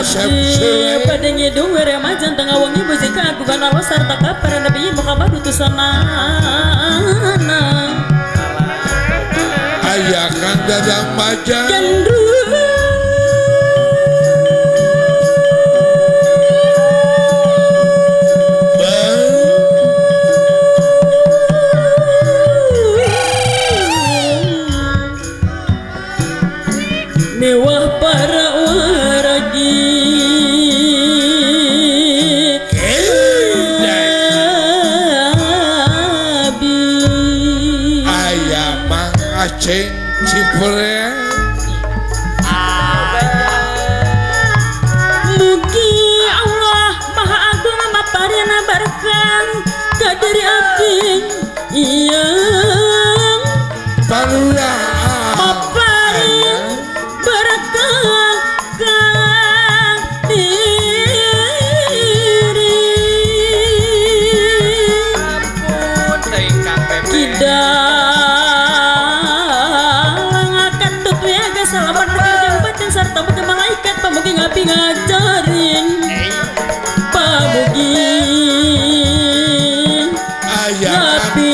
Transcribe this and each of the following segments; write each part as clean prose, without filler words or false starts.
Abdi pada ngidung remajan tengah wengi musik kagungan Allah sarta para nabi Muhammad utusanana. Aya Kang Dadang Majan. Mewah para waragi abi Aya Mang Aceng Cipre. Mugi Allah Maha Agung maparina berkah kadiri abdi yang Parurah maparin berkah diri. Ampun teuing Kang Pepe. Kidang akan tut wiaga salaman kerja batin sarta mugi malaikat pamugi ngapi ngajarin pamugi Aya ngapi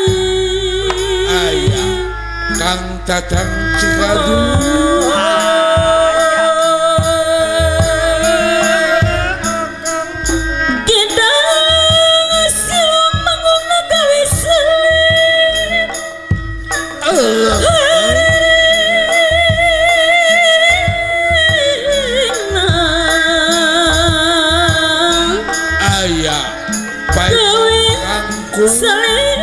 ngajarin. Aya Kang Tatang Cikadu. Kidang silung manggung gawe selip. Aya baik Gawe kangkung. Selip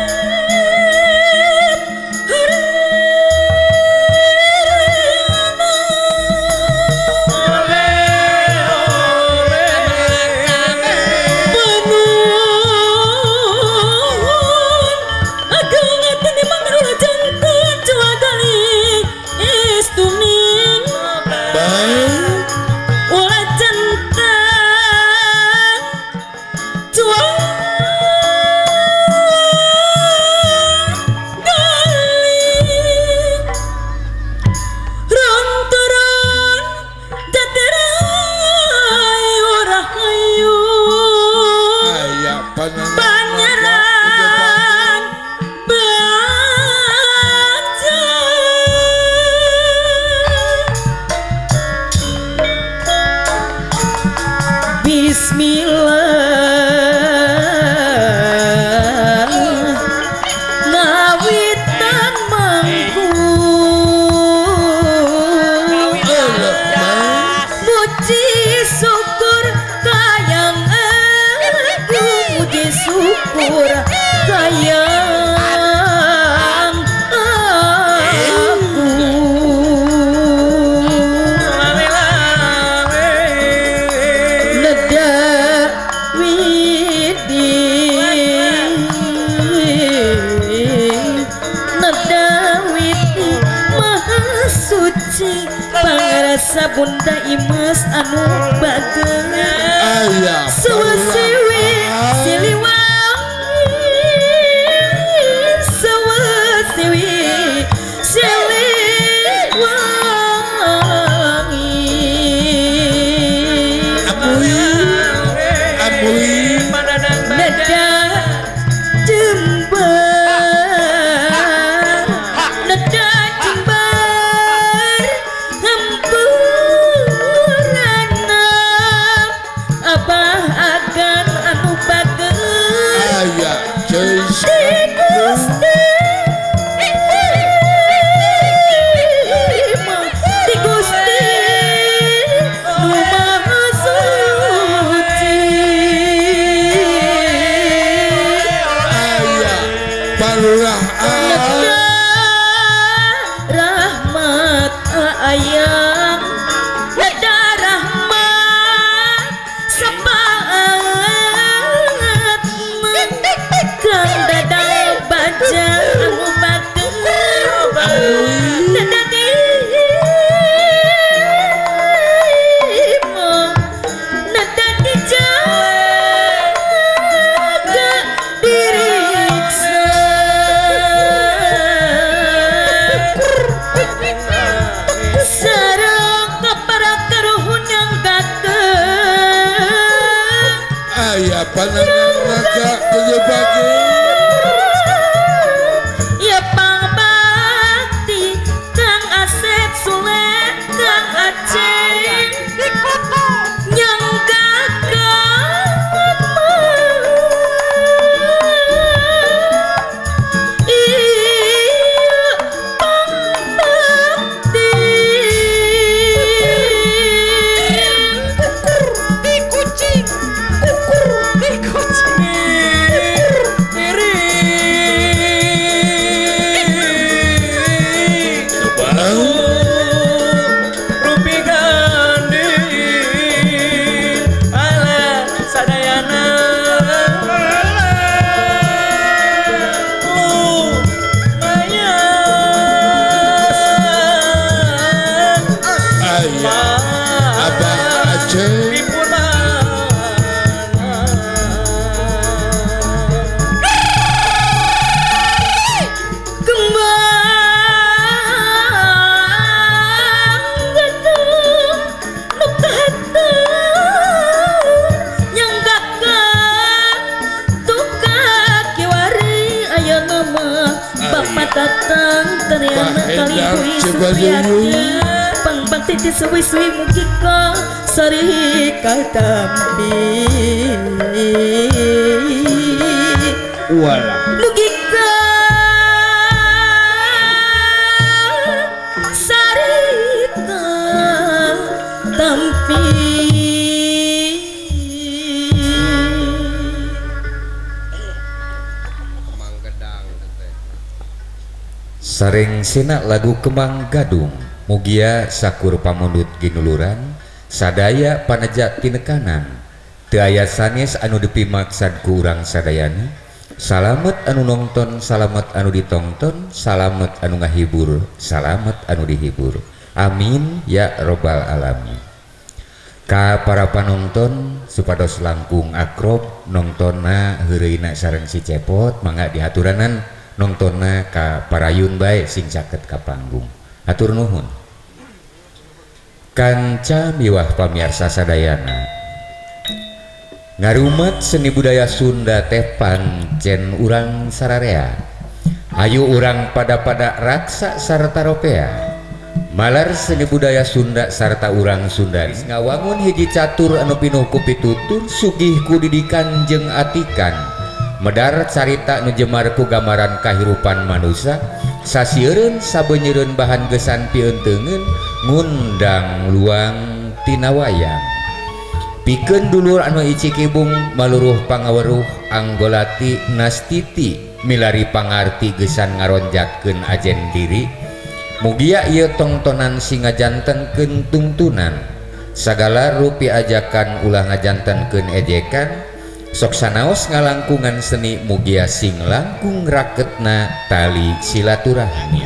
Ole ole. Penuhun agung atene mangrula jantan cuagali istuning Baik ulah jantan cuagali runturun jaterai urahayu Aya Pangeran Baca. Bismillah ngawitan mangku muji syukur kayang aku muji syukur kayang aku. Lale-lale. Neda widi neda widi maha suci pangrasa bunda Imas anu bager Aya Sewesiwi Siliwangi Sewesiwi Siliwangi Amui Amui Padadang Neda Jember Neda Jember Hampurana Abah agan anu bager Aya Cuy Di Gusti Di Gusti Nu Maha Suci. Aya Parurah Neda rahmat ayang neda rahmat sapaan Aya panangan maka gede. Ya pangbakti Kang Asep Sule Kang Aceh yang kakak iya pangbakti Kukur di kucing, kukur di kucing. Rupi gandhi ala sadayana lumayan Aya Abah Aceh. Dipun Kembang gedung nu kahetang nyanggakeun tukak kiwari ayeuna mah Bapak Tatang Triana Pak kali Hendar Dwi Cibaduyut. Supriyatna pangbakti ti suwi-suwi mugi ka sari katampi Walah. Mugi ka sarita tampi. Sareng sena lagu Kemang Gadung mugia sakur pamundut ginuluran sadaya paneja tinekanan teu aya sanes anu dipimaksad ku urang sadayana. Salamet anu nongton, salamet anu ditongton, salamet anu ngahibur, salamet anu dihibur. Amin ya robbal alamin. Ka para panonton supados langkung akrob nongtonna heureuyna sareng si Cepot, mangga dihaturanan nongtonna ka parayun bae sing caket ka panggung. Hatur nuhun. Kanca miwah pamiarsa sadayana, ngarumat seni budaya Sunda teh pancen urang sararea. Ayo urang pada-pada raksa sarta ropea. Malar seni budaya Sunda sarta urang Sunda ngawangun hiji catur anu pinuh ku pitutur, sugih ku didikan jeung atikan. Medar carita nu jemar ku gambaran kahirupan manusia, sasieureun sabenyeureun bahan gesan pieuteungeun ngundang luang tina wayang. Pikeun dulur anu icikibung maluruh pangaweruh anggolati nastiti milari pangarti gesan ngaronjatkeun ajen diri. Mugia ieu tongtonan sing ngajantenkeun tungtunan, sagala rupi ajakan ulah ngajantenkeun ejekan. Sok sanaos ngalangkungan seni mugia sing langkung raketna tali silaturahmi.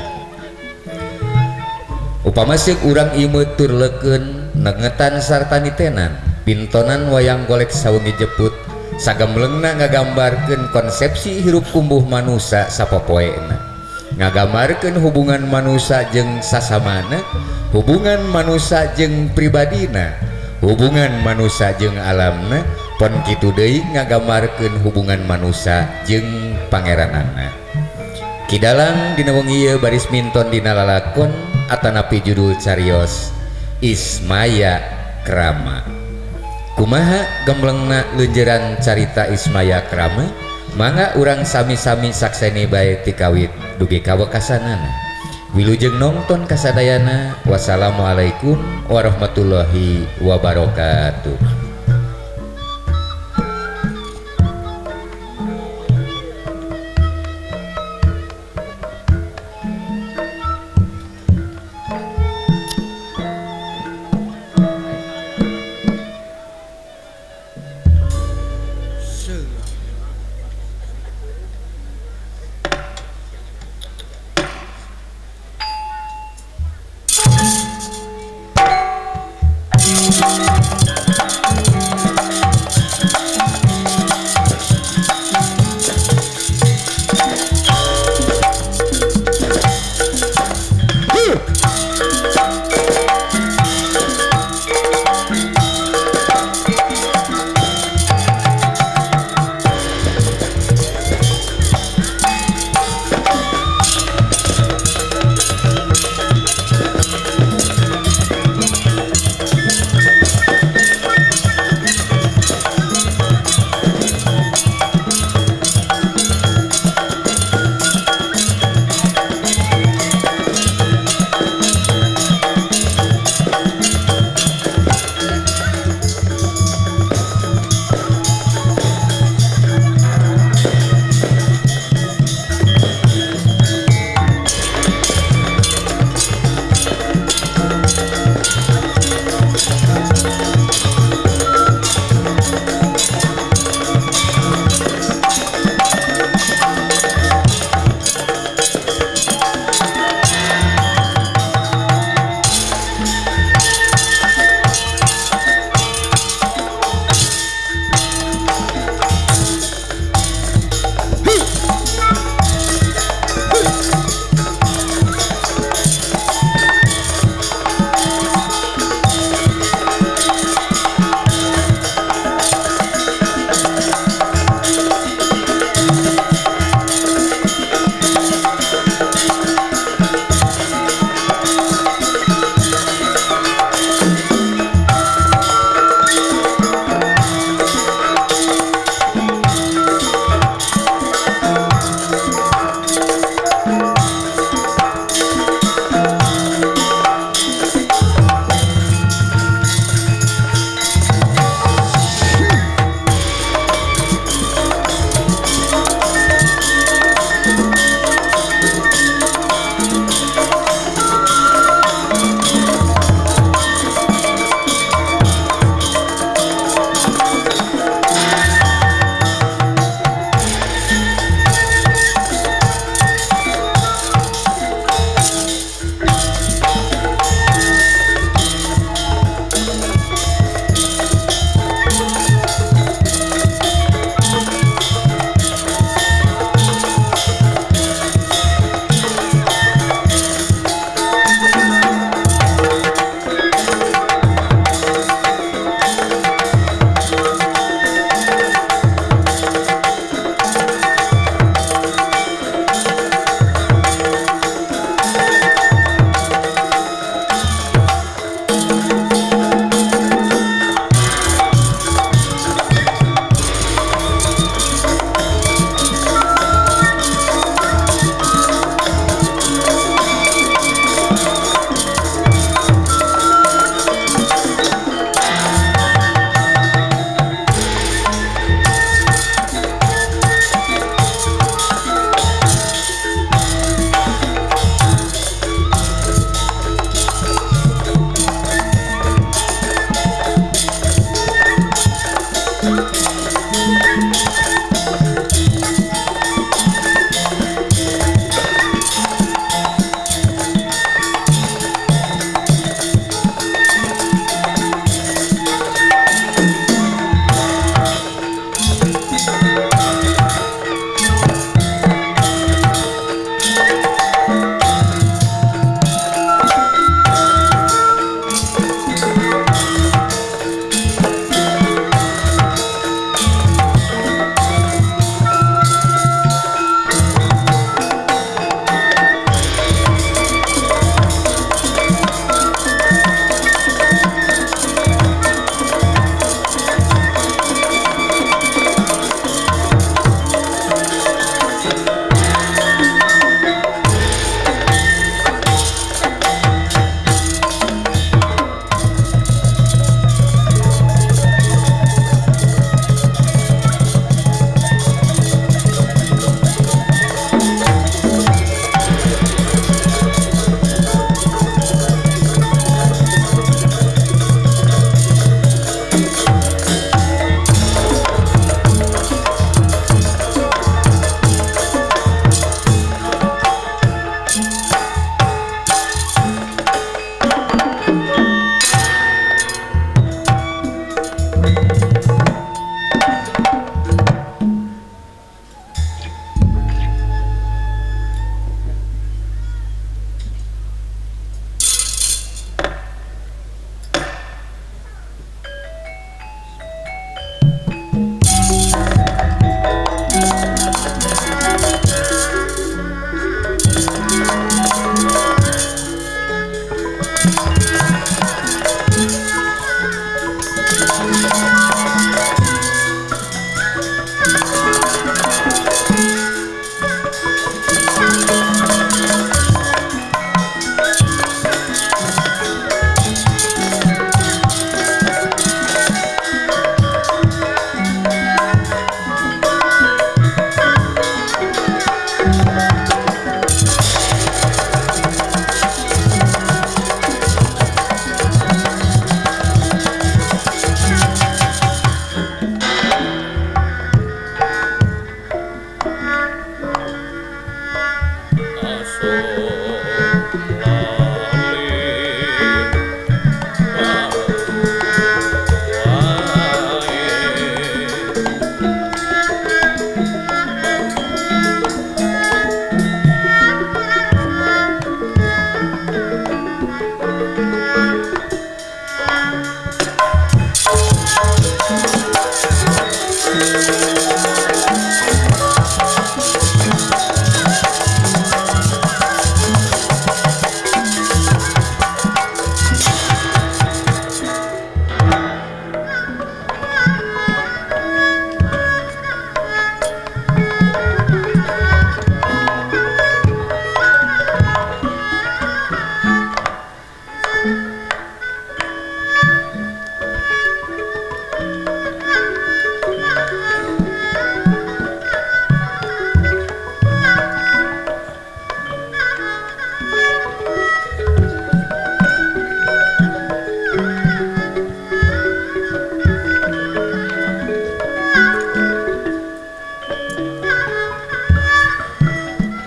Upama seuk urang ieu tur leukeun nengetan sarta nitenan pintonan wayang golek sawengi jeput sagemlengna ngagambarkeun konsepsi hirup kumbuh manusa sapopoena, ngagambarkeun hubungan manusa jeung sasamana, hubungan manusa jeung pribadina, hubungan manusa jeung alamna, pon kitu deui ngagambarkeun hubungan manusa jeung pangeranana. Kidalang dina wengi ieu baris minton dina lalakon atanapi judul carios Ismaya Krama. Kumaha gemlengna leunjeuran carita Ismaya Krama? Mangga urang sami-sami sakseni bae ti kawit dugi ka wekasanana. Wilujeng nongton kasadayana. Wassalamualaikum warahmatullahi wabarakatuh. Thank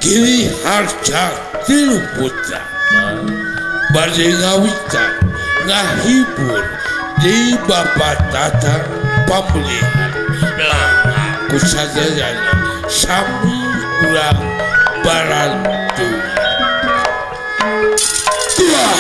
Giri Harja tilu putra bade ngawitan ngahibur di Bapak Tatang pamelihan langa kusadayana sami urang barantungan. Wah,